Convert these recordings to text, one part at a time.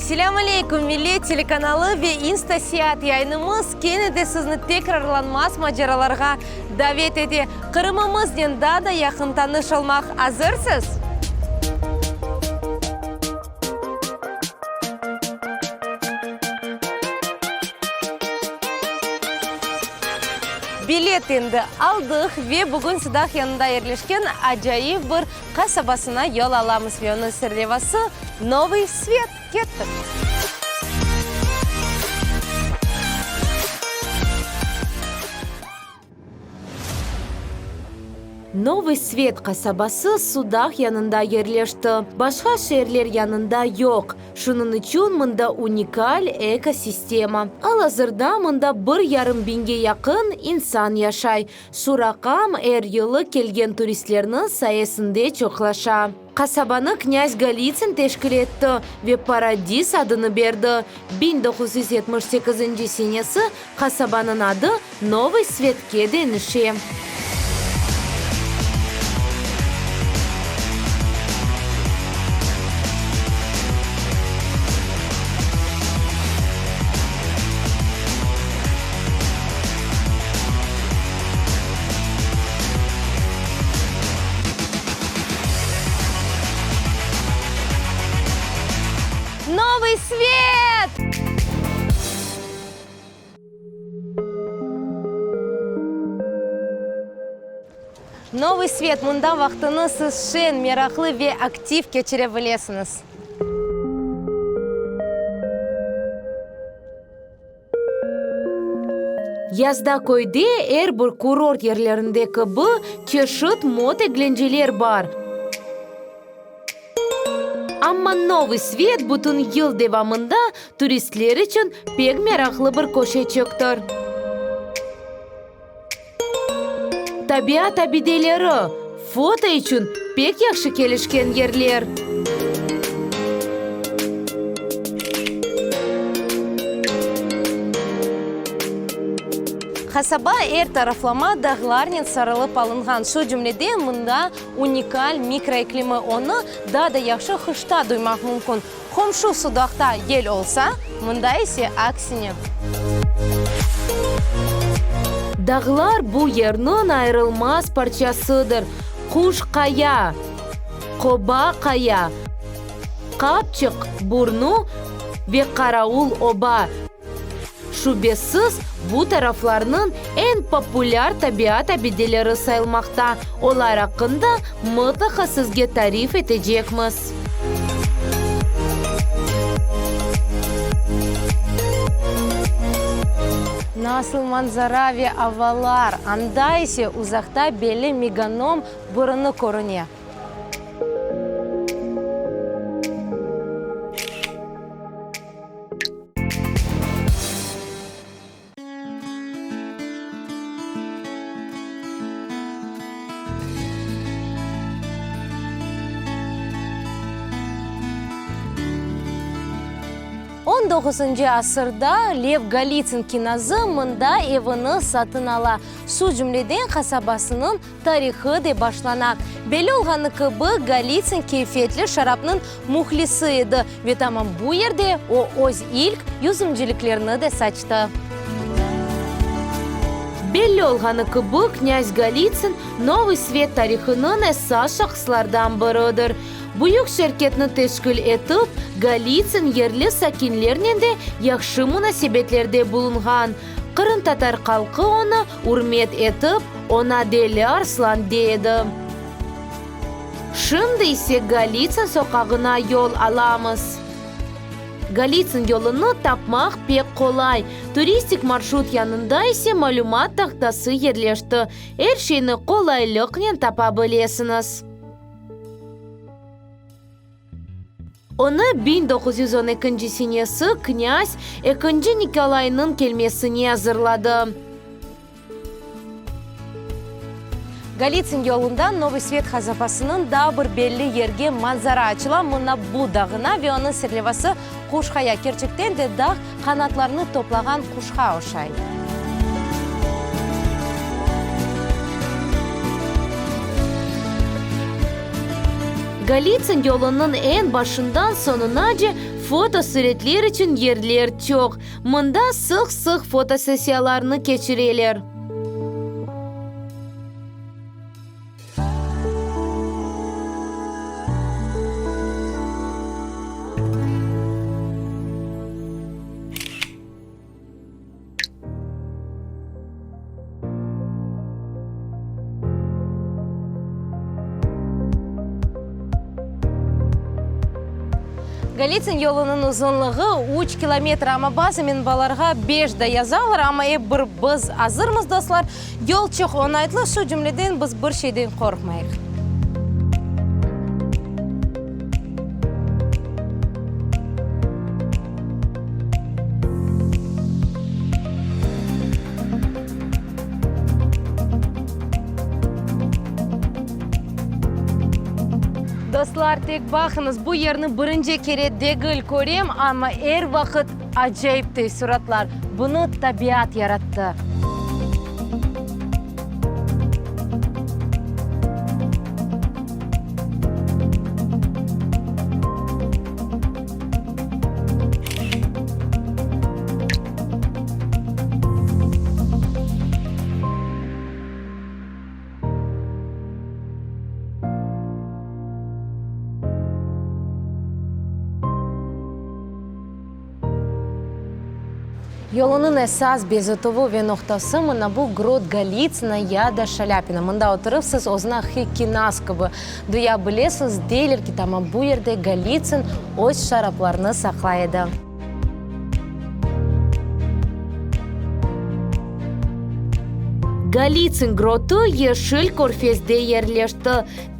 Selâm aleyküm, Millet telekanalı ve İnsta-seyaat yayınımız kene de sizni tekrarlanmaz maceralarğa davet ete. Qırımımıznen daa da yaqın tanış olmaq azırsız? Bilet endi aldıq ve bugün Sudaq yanında yerleşken acayip bir qasabasına yol alamız ve onıñ serlevası Novıy Svet. Kettik! Novıy Svet qasabası Sudaq yanında yerleşti, başqa şeerler yanında yoq, şunıñ içün mında unikal ekosistema. Al-azırda mında bir yarım biñge yaqın insan yaşay, şu raqam er yılı kelgen turistlerniñ sayesinde çoqlaşa. Qasabanı knâz Golitsın teşkil etti ve Paradis adını berdi. 1978 senesi qasabanıñ adı Novıy Svetke deñişe. Novıy svet! Novıy svet, mında vaqtını siz şeñ, meraqlı ve aktiv keçire bilesiñiz. Yazda köyde er bir kurort yerlerinde kibi çeşit mot eglenceler bar. Amma Novıy Svet bütün yıl devamında turistler içün pek meraqlı bir köşeçiktir. Tabiat abideleri, foto içün pek yahşı kelişken yerler. Qasaba er taraflama dağlarnen sarılıp alınğan, şu cümleden mında unikal mikroiklimi, onı daa da yahşı qışta duymaq mümkün. Qomşu Sudaqta yel olsa, mında ise aksine. Dağlar bu yerniñ ayırılmaz parçasıdır, Quş Qaya, Qoba Qaya, Qapçıq burnu ve Qaraul Oba. Şübesiz, bu taraflarnıñ eñ populâr tabiat abideleri sayılmaqta, olar aqqında mıtlaqa sizge tarif etecekmiz. Nasıl manzara ve avalar! Anda ise uzaqta belli Meganom burunı körüne. On doquzıncı asırda Lev Golitsın kinazı mında evini satın ala, şu cümleden qasabasınıñ tarihı de başlana. Belli olğanı kibi, Golitsın keyfiyetli şarapnıñ mühlisi edi ve tamam bu yerde o öz ilk yüzümciliklerini de saçtı. Belli olğanı kibi, knâz Golitsın Novıy Svet tarihınıñ esas şahıslardan biridir. Büyük şirketni teşkil etip, Golitsın yerli sakinlernen de yahşı munasebetlerde bulunğan. Qırımtatar halqı onı ürmet etip, oña Deli Arslan dey edi. Şimdi ise Golitsın soqağına yol alamız. Golitsın yolunı tapmaq pek qolay. Turistik marşrut yanında ise malümat tahtası yerleşti. Er şeyni qolaylıqnen tapa bilesiñiz. Onı 1912 senesi knâz Ekinci Nikolaynıñ kelmesine azırladı. Golitsın yolundan Novıy Svet qasabasınıñ daa bir belli yerge manzara açıla, mına bu dağına ve onıñ serlevası Quş-Qaya. Kerçekten de dağ qanatlarını toplağan quşqa oşay. Golitsın yolunıñ eñ başından soñunace. Fotosuretler içün yerler çoq. Mında sıq-sıq fotosessiyalarnı keçireler. Golitsin yolunıñ uzunlığı üç kilometr, amma bazı menbalarğa beş da yazalar, amma ep bir biz azırmız, dostlar. Yol çoq oñaytlı, şu cümleden biz bir şeyden qorqmayıq. Dostlar, tek baqıñız, bu yerni birinci kere degil körem, amma er vaqıt acayip teessuratlar. Bunı tabiat yarattı. Yolunıñ esas bezetüvi ve noqtası mına bu Grot Golitsına ya da Şalâpina. Mında oturıp siz özüni aqiqiy kinaz kibi duya bilesiñiz. Deyler ki, tamam bu yerde Golitsın öz şaraplarını saqlay edi. Golitsın grotu Yeşil körfezde yerleşti.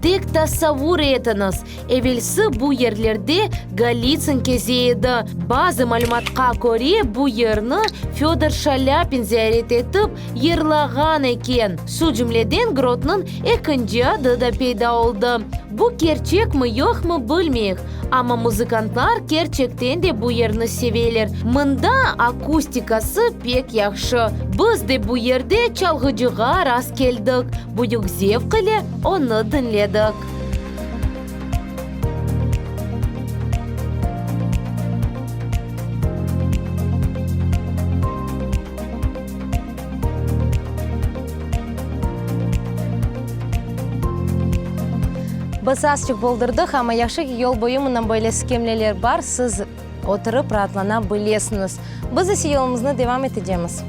Tek tasavvur etiñiz, evelsi bu yerlerde Golitsın keze edi. Bazı malümatqa köre, bu yerni Födor Şalâpin ziyaret etip, yırlağan eken. Şu cümleden grotnıñ ekinci adı da peyda oldı. Bu kerçekmi-yoqmı bilmeyik, amma muzıkantlar kerçekten de bu yerni seveler. Mında akustikası pek yahşı. Biz de bu yerde çalğıcığa rastkeldik. Büyük zevq ile onı diñledik. Biz azçıq boldurdıq, amma yahşı ki, yol boyu mından böyle skemleler bar, siz oturıp raatlana bilesiñiz. Biz ise yolumıznı devam etecemiz.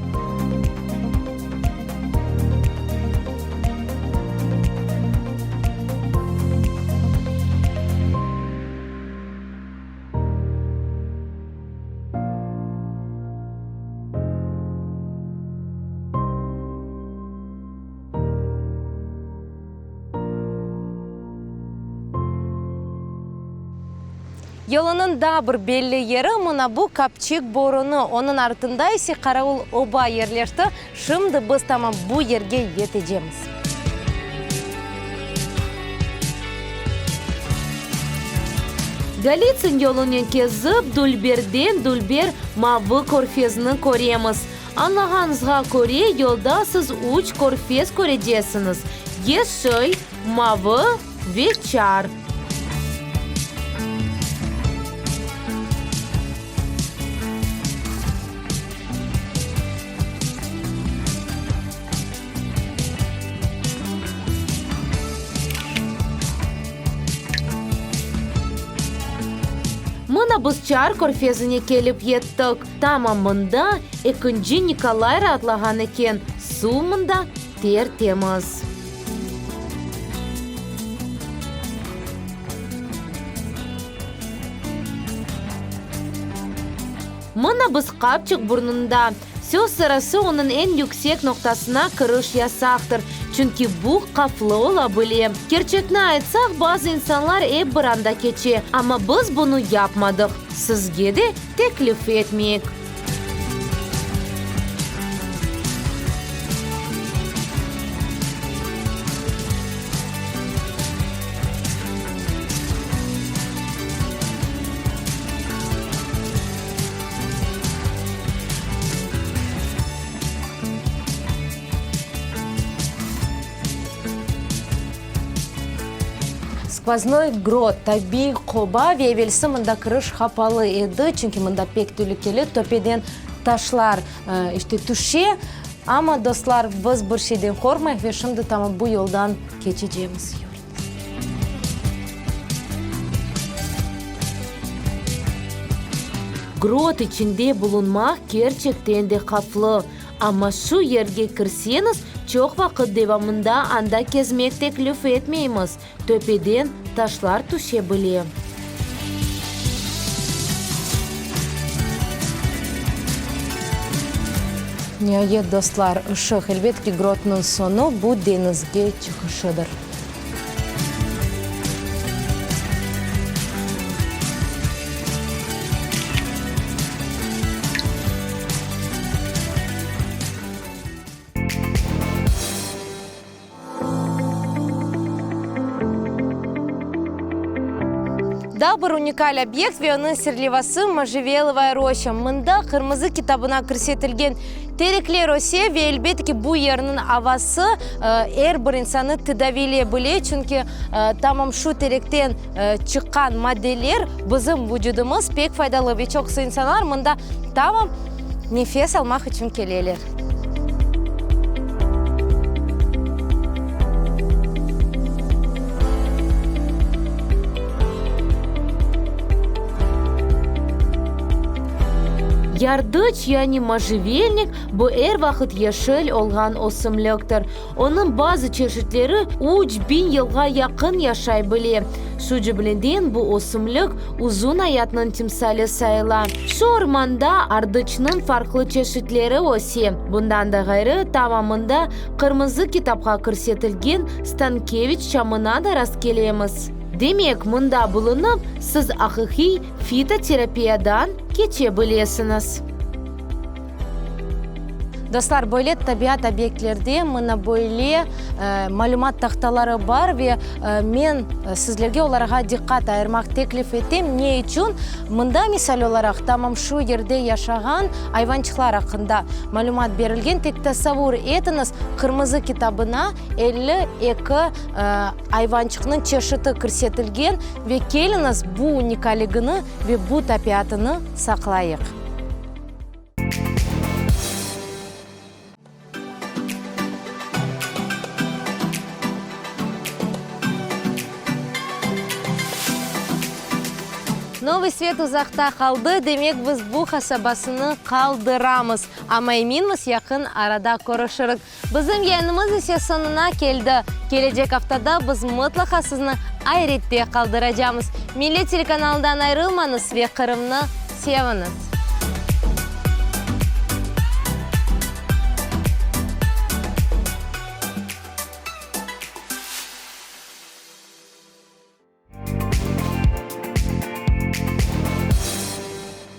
Yolunıñ daa bir belli yeri mına bu Kapçik burunı, onıñ artında ise Qaravul oba yerleşti. Şimdi biz tamam bu yerge yetecemiz. Golitsın yolunen kezip, dülberden dülber Mavı körfezni köremiz. Añlağanıñızğa köre, yolda siz üç körfez körecesiñiz, Yeşil, Mavı ve Çar. Mına biz Çar körfezine kelip yettik. Tamam mında ekinci Nikolay raatlağan eken, suv mında ter-temiz. Mına biz Qapçıq burnunda. Söz sırası, onıñ eñ yüksek noqtasına kiriş yasaqtır, çünki bu qaflı ola bile. Kerçekni aytsaq, bazı insanlar ep bir anda keçe, amma biz bunı yapmadıq, sizge de teklif etmeyik. Skvoznoy grot, tabiiy qoba ve evelsi mında kiriş qapalı edi, çünki mında pek telükeli, töpeden taşlar, işte, tüşe. Amma, dostlar, biz bir şeyden qorqmayıq ve şimdi tamam bu yoldan keçecemiz. Grot içinde bulunmaq kerçekten de havflı, amma şu yerge kirseñiz, çoq vaqıt devamında anda kezmek teklif etmeymiz, töpeden taşlar tüşe bile. Niayet, dostlar, ışıq, elbet ki, grotnıñ soñu, bu deñizge çıqışıdır. Daa bir unikal obyekt ve onıñ serlevası Mojivelovaya roşça. Mında Qırmızı kitabına kirsetilgen terekler öse ve, elbette ki, bu yerniñ avası er bir insannı tedaviyley bile, çünki tamam şu terekten çıqqan maddeler bizim vucudımız pek faydalı ve çoqusı insanlar mında tamam nefes almaq içün keleler. Yardıç, yani mojivelnik, bu er vaqıt yeşil olğan ösümliktir. Onıñ bazı çeşitleri 3000 yılğa yaqın yaşay bile. Şu cümleden bu ösümlik uzun ayatnıñ timsali sayıla. Şu ormanda ardıçnıñ farqlı çeşitleri öse. Bundan da ğayrı, tamamında Qırmızı kitapqa kirsetilgen Stankeviç çamına da rastkelemiz. Demek, mında bulunıp, siz aqiqiy fitoterapiyadan keçe bilesiñiz. Dostlar, böyle tabiat obyektlerde mına böyle malümat tahtaları bar ve men sizlerge olarğa diqqat ayırmaq teklif etem. Ne içün? Mında, misal olaraq, tamam şu yerde yaşağan ayvançıqlar aqqında malümat berilgen. Tek tasavvur etiñiz, Qırmızı kitabına 52 ayvançıqnıñ çeşiti kirsetilgen ve keliñiz, bu unikalligini ve bu tabiatını saqlayıq. Novıy Svet uzaqta qaldı, demek biz bu qasabasını qaldıramız. Amma eminmiz, yaqın arada körüşirik. Bizim yayınımız ise soñuna keldi. Kelecek aftada biz mıtlaqa sizni ayrette qaldıracamız. Millet telekanalından ayrılmañız ve Qırımnı seviñiz!